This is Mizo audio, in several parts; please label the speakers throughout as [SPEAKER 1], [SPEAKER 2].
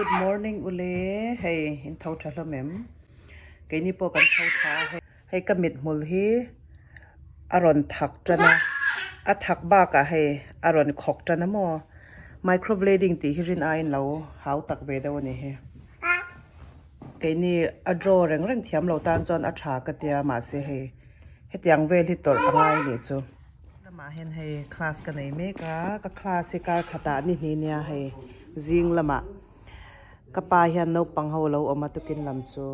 [SPEAKER 1] Good morning ule, hei in tho tha hlawm em? Keini pawh kan tho tha a hei. Hei ka mithmul hi a rawn thak tan a, a thak bakah hei a rawn khawk tan a maw? Microblading tih hi rin aiin lo hau tak ve deuh a ni hi. Keini a draw reng reng thiam lo tan chuan a tha ka tia mahse hei hetiang vel hi tawrh a ngai anih chu. Lamah hian hei class ka nei mek a, ka class hi kar khatah ni hnih nia hei zing lamah ka pa hian naupang ho lo awm a tukin lam chu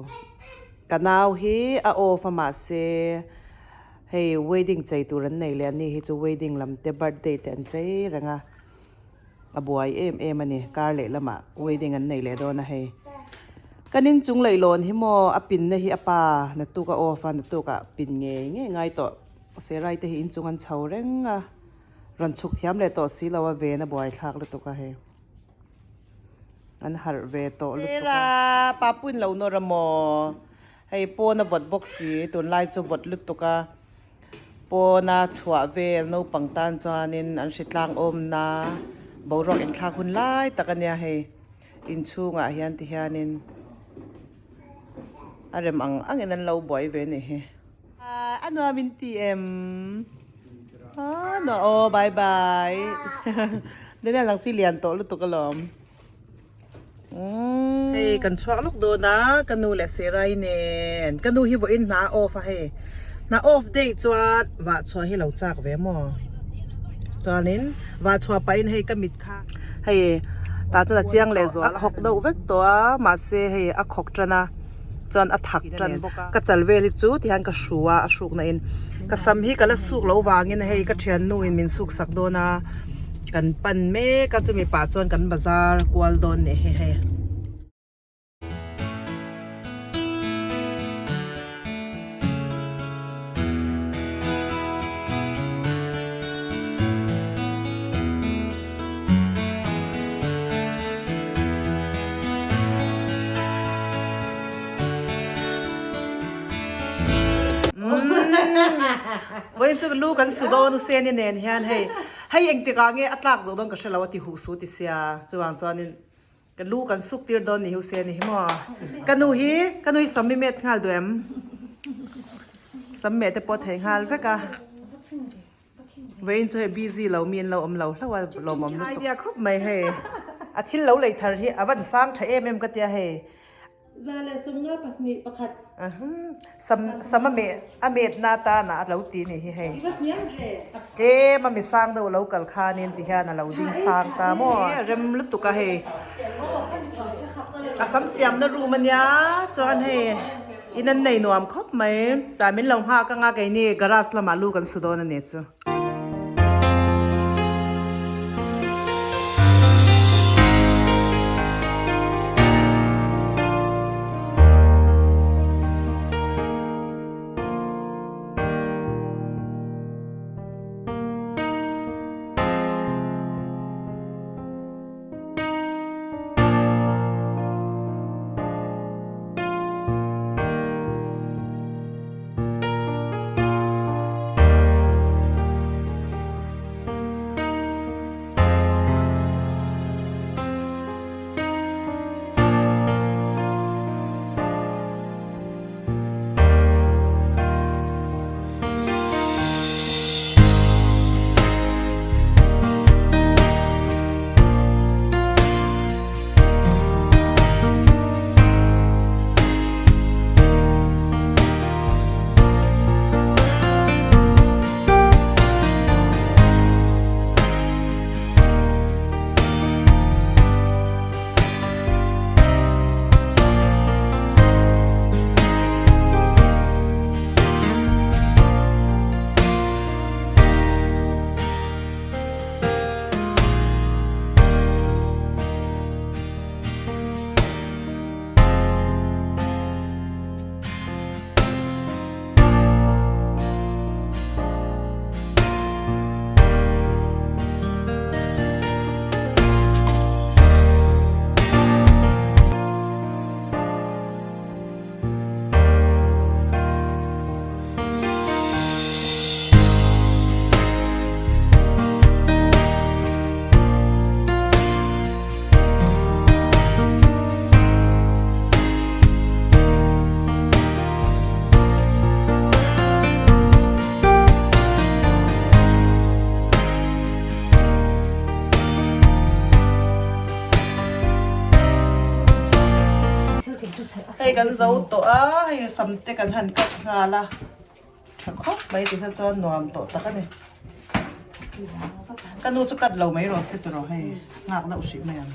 [SPEAKER 1] ka nau hi a off a mahse hei wedding chei tur an nei leh a ni hi chu wedding lam te birthday te an chei reng a. A buai em em a ni kar leh lamah wedding an nei leh dawn a hei kan inchung leihlawn hi maw a pinna hi a pa naktuk a off a naktuk ah pin ngei ngei ngai tawh serai te hi inchung an chho reng a rawn chhuk thiam leh tawh si lo a ven a buai thlak lutuk a hei an harh ve tawh lutuk a. Papuin lo nawr a maw hei pawn a vawt bawk si tunlai chu vawt lutuk a. Pawna chhuah vel naupang tan chuanin an hritlang awmna boruak inthlak hun lai tak a nia hei inchhungah hian ti hianin a rem ang angin an lo buai ve a nih hi. A nuam in ti em? Aw aw bye bye Daniel nang chu i lian tawh lutuk alawm. Hei kan chhuak lawk dawn a ka nu leh Serai nen ka nu hi vawiin hna a off a hei hna off day chuan vah chhuah hi lo chak ve maw chuanin vah chhuah pahin hei ka mit kha hei tah chuan a chiang leh zual a khawk deuh vek tawh a mahse hei a khawk tan a. Chuan a thak tan bawk a. Ka chal vel hi chu tihian ka hru a, a hruk na in. Ka sam hi ka la suk lo vangin hei ka thiannu in min suk sak dawn a, kan pan mek a chumi pah chuan kan bazar kual dawn nih hi hei. Vawiin chu lu kan su dawn u Seni nen hian hei hei engtikah nge a tlak zawh dawn ka hrelo a ti huh su ti sia chuvang chuanin ka lu kan suk tir dawn ni hi u Seni hi maw ka nu hi ka nu hi sam i met nghal duh em sam meh te pawh a thei nghal vek a. Vawiin chu hei busy lo mi an lo awm lo hlauh a lawmawm lutuk. Idea khawp mai hei. A thil lo lei thar hi a van sang tha em em ka tia hei.
[SPEAKER 2] 151.
[SPEAKER 1] Sam sam a meh a met na tan ah a lo ti ni hi hei.
[SPEAKER 2] I va hniam ve.
[SPEAKER 1] Tlem a mi sang deuh lo kal khanin ti hian a lo ding sang ta maw. Rem lutuk a hei. A sam siamna room a nia chuan hei. In an nei nuam khawp mai. Tah min lo nghak anga keini garage lamah lu kan su dawn a ni chu. Hei kan zo tawh a, hei sam te kan han cut nghal a, tha khawp mai tikha chuan nuam tawh tak a ni. Ka nu chu cut lo mai rawh se tiraw hei nghak deuh hrih mai ang.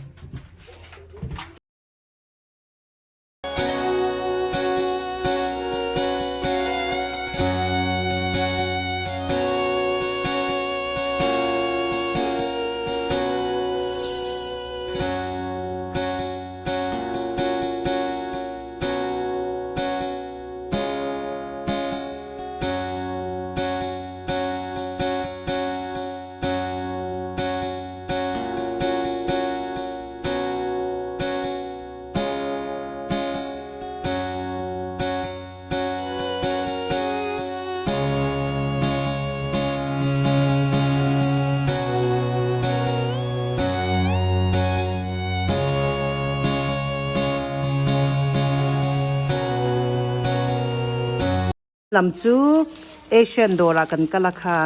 [SPEAKER 1] Lam chu Asian dawrah kan kal a kha.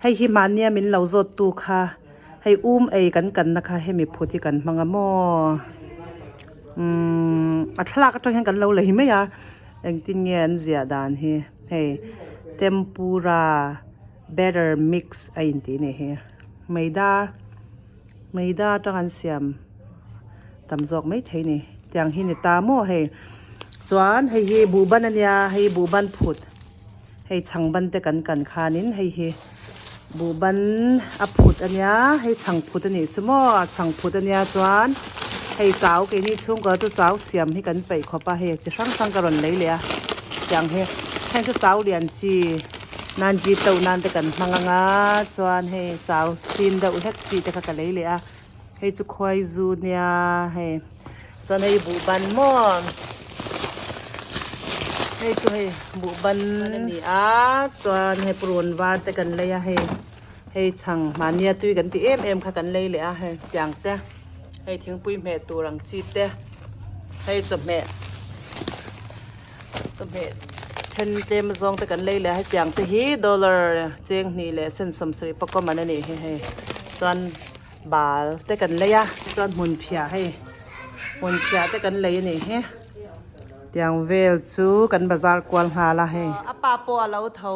[SPEAKER 1] Hei hi mahnia min lo zawt tu kha hei um ei kan kanna kha hemi phut hi kan hmang a maw umm a thlalak atang hian kan lo lei mai a engtin nge an ziah dan hi hei tempura batter mix a intih a nih hi maida maida atang an siam tam zawk mai thei a ni tiang hi ni ta maw hei chuan hei hi buhban a nia hei buhban phut. Hei chhang ban te kan kan khanin hei hi buhban a phut a nia hei chhang phut a nih chu maw chhang phut a nia chuan hei chau keini chhungkua chu chau siam hi kan peih khawp a hei chi hrang hrang ka rawn lei leh a tiang hi heng chu chau lian chi nan ji to nan te kan hmang anga chuan hei chau sin deuh hlek chi te kha ka lei leh a hei chu khuai zu nia hei. Chuan hei buhban maw hei chu hei buhban a ni a chuan hei purun var te kan lei a hei hei chhang mahnia tui kan tih em em kha kan lei leh a hei tiang te hei thingpui hmeh tur ang chi te hei chawhmeh chawhmeh then tlem zawng te kan lei leh a hetiang te hi dollar cheng hnih leh sen sawmsarih pakua man a nih hi hei chuan. Bal te kan lei a chuan hmun phiah hei hmun phiah te kan lei a nih hi tiang vel chu kan bazar kual nghal a hei. A pa pawh a lo tho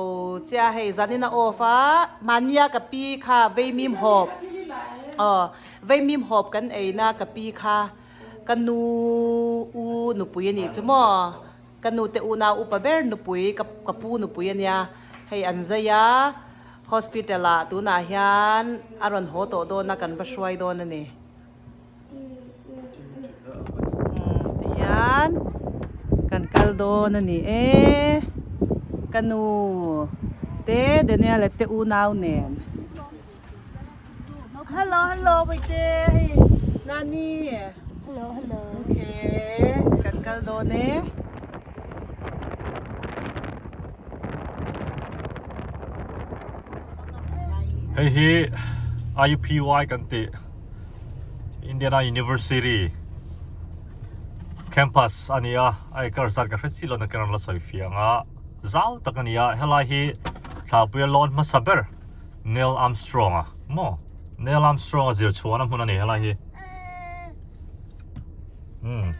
[SPEAKER 1] chiah hei zanin a off a mahnia ka pi kha veimim hawp aw veimim hawp kan ei na ka pi kha ka nu u nupui a nih chu maw ka nu te unau upa ber nupui ka pu nupui a nia hei an zai a. Hospital ah tunah hian a rawn haw tawh dawn a kan va hruai dawn a ni. Tihian kan kal dawn a ni e ka nu te Daniel-a te unau nen. Hello hello Bawihtei hei Nani.
[SPEAKER 2] Hello hello.
[SPEAKER 1] Okay kan kal dawn e.
[SPEAKER 3] Hei hi IUPUI kan tih Indiana University campus a ni a, a acre zat ka hre chi lo nakin rawn la sawi fiah ang a, zau tak a ni a, helai hi thlahpuia lawn hmasa ber Neil Armstrong a maw Neil Armstrong a zir chhuahna hmun a ni helai hi. Umm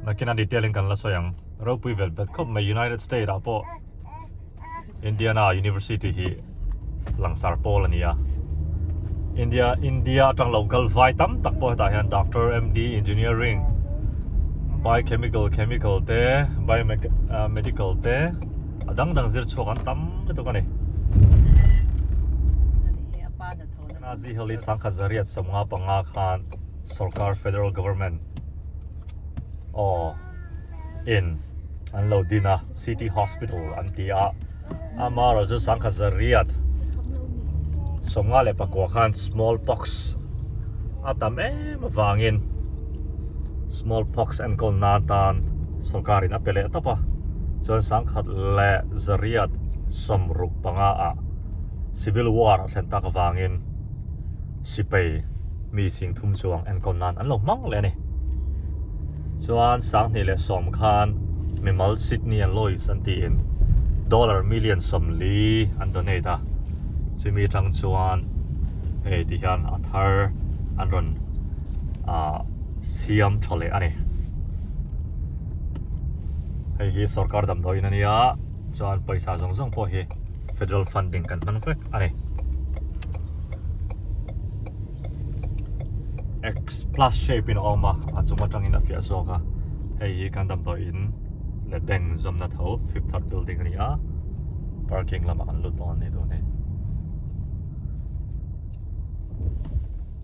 [SPEAKER 3] nakin a detail in kan la sawi ang ropui vel bet khawp mai United State ah pawh Indiana University hi langsar pawl a ni a India India atang lo kal vai tam tak pawh hetah hian doctor M D engineering biochemical chemical te biomedical te a dang dang zir chhuak an tam lutuk a ni. Nazi Holi sangkhat zariat 55 khan Sorkar Federal Government aw in an lo din a City Hospital an ti a amaherawh chu sangkhat zariat 54 khan small pox a tam em avangin small pox enkawl nan tan sorkar in a pe leh tawp a chuan sangkhat leh zariat 65 ah civil war a thlen tak avangin Sipai mi sing thum chuang enkawl nan an lo hmang leh a ni. Chuan 2010 khan mimal Sydney and Lois an tiin dollar million 40 an donate a, chumi atang chuan hei ti hian a thar an rawn ah siam tha leh a ni. Hei hi sorkar damdawiin a nia, chuan pawisa zawng zawng pawh hi federal funding kan hman vek a ni. X plus shape in a awm a, a chung atangin a fiah zawk a. Hei hi kan damdawiin leh bank zawmna tho Fifth Third building a ni a, parking lamah kan lut dawn a ni tun hi.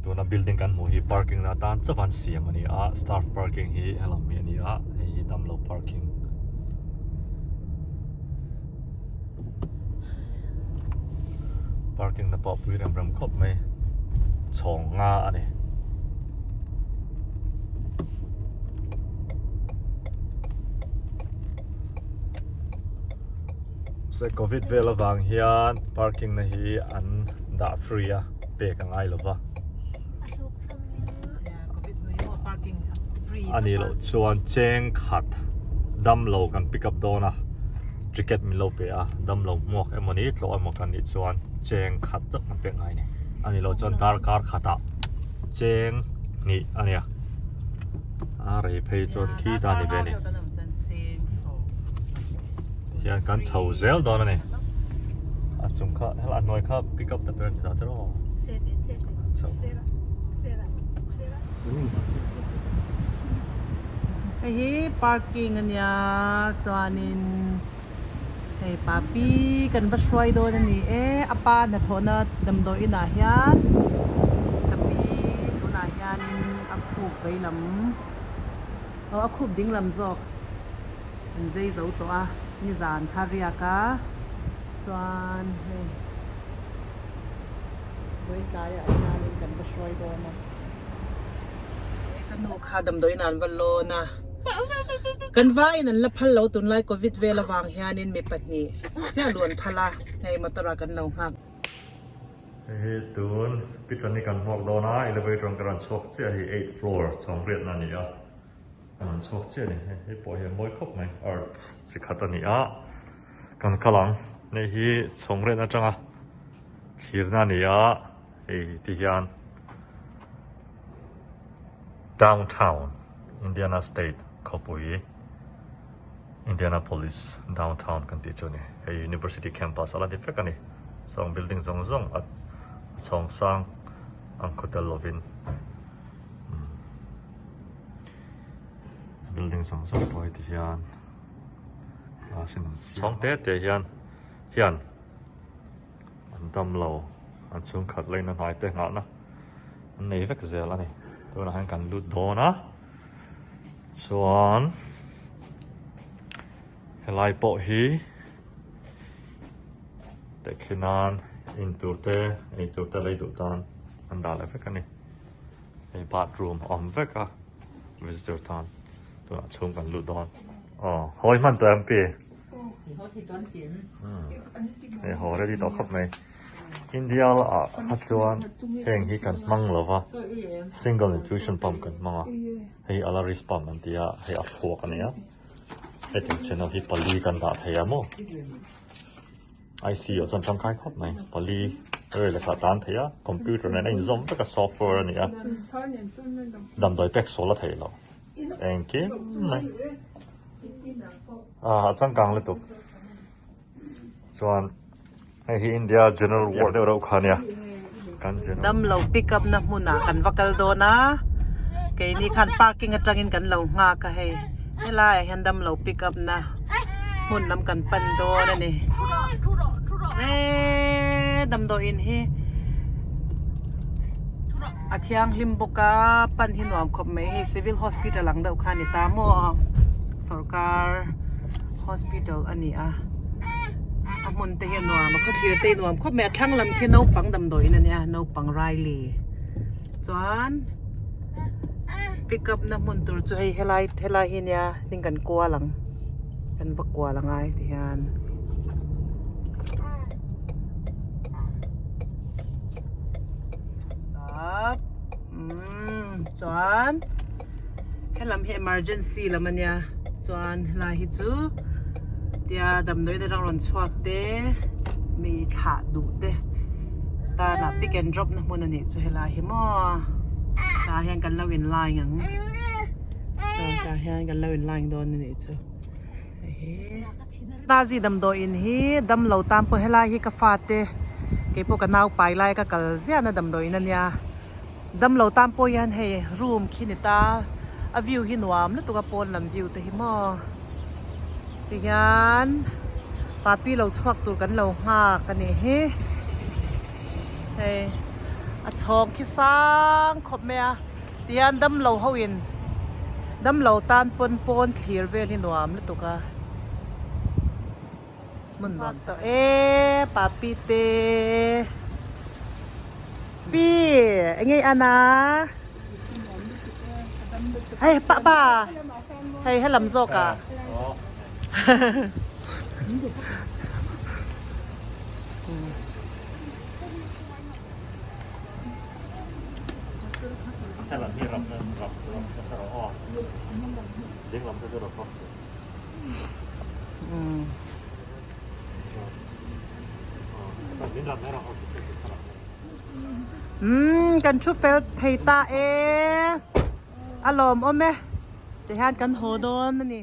[SPEAKER 3] Tuna building kan hmuh hi parking na atan chauh an siam a ni a, staff parking hi helam hi a ni a, hei hi damlo parking. Parking na pawh pui rem rem khawp mai, chhawng nga a ni. Se covid vel avang hian parking na hi an dah free a pek a ngai lova a nih loh chuan cheng khat damlo kan pick up dawn a ticket min lo pe a damlo hmuak emaw ni tlawh emaw kan nih chuan cheng khat chauh kan pek ngai a ni a nih loh chuan darkar khatah cheng hnih a nia. A rei phei chuan khi ta ni ve a ni. Tihian kan chho zel dawn a ni. A chung kha hela a hnuai kha pick up ta ber ni ta te rawh. Chho.
[SPEAKER 1] Hei hi parking a nia chuanin hei papi kan va hruai dawn a ni e a pa hnathawhna damdawi inah hian ka pi tunah hianin a khup vei lam aw a khup ding lam zawk an zei zo tawh a nizan kha riak a chuan hei vawiin tlaiah hianin kan va hruai dawn a. Ka nu kha damdawiin an va lawn a, kan vaiin an la phal lo tunlai covid vel avang hianin mi pahnih chiah luh an phal a, hei motor ah kan lo nghak.
[SPEAKER 3] Hei hi tun Pitrani kan hmuak dawn a, elevator an ka rawn chhuak chiah hi eight floor chhawng riatna a ni a, kan rawn chhuak chiah a ni, hei pawh hi a mawi khawp mai arts chi khat a ni a, kan kal ang, hei hi chhawng riatna atanga thlirna a ni a. Hei ti hian downtown Indiana state khawpui Indianapolis downtown kan tih chu a ni. Hei university campus a la ni vek a ni. Chuan building zawng zawng a chhawng sang ang khaw tel lovin building zawng zawng pawh heti hian glass in an siam a. Chhawng te te hian hian. An dam lo, an chhungkhat laina hnai te nghahna an nei vek zel a ni. Tunah hian kan lut dawn a, chuan helai pawh hi tehkhi nan in tur te ei tur te lei duh tan an dah leh vek a ni. Hei bathroom a awm vek a visitor tan tunah chhung kan lut dawn. Aw hawi hman tawh em pi? Hei haw ready tawh khawp mai. India ah kha chuan heng hi kan hmang lo va, single infusion pump kan hmang a, hei Alaris pump an ti a, hei a chhuak a nia. Hetiang channel hi pali kan dah thei a maw. ICU ah chuan tangkai khawp mai, pali rel a thlah tlan thei a, computer nen a inzawm vek a, software a ni a, damdawi pek sual a theih loh. Engkim mai. Ah a changkang lutuk chuan hei hi India general ward deuh reuh kha ania kan general
[SPEAKER 1] Damlo pick up na hmunah kan va kal dawn a keini khan parking atangin kan lo nghak a hei helaiah hian damlo pick up na hmun lam kan pan dawn a ni eeee damdawiin hi A thianghlim bawk a, pan hi nuam khawp mai hei civil hospital ang deuh kha a ni ta maw sorkar hospital a ni a a hmun te hi a nuam a khawthlir te hi nuam khawp mai a thlang lam khi naupang damdawiin a nia naupang Riley chuan pick up na hmun tur chu hei helai helai hi nia hling kan kual ang kan va kual a ngai ti hian. Tap umm chuan helam hi emergency lam ania chuan helai hi chu tia damdawi te rawn chhuak te mi thlah duh te tana pick and drop na hmun anih chu helai hi maw tah hian kan lo in line ang tah hian kan lo in line dawn anih chu. Nazi damdawiin hi damlo tan pawh helai hi ka fate keipawh ka nau pai lai ka kal ziahna damdawiin a nia damlo tan pawh hian hei room khi ni ta a view hi nuam lutuk a pawn lam view te hi maw tihian papi lo chhuak tur kan lo nghak a nih hi hei a chhawng khi sang khawp mai a. Tihian damlo ho in damlo tan pawn pawn thlir vel hi nuam lutuk a hmun nuam tawh e papi te pi eng nge i an a hei pa pa hei helam zawk ah. Umm kan thu fel thei ta e a lawmawm e tihian kan haw dawn a ni.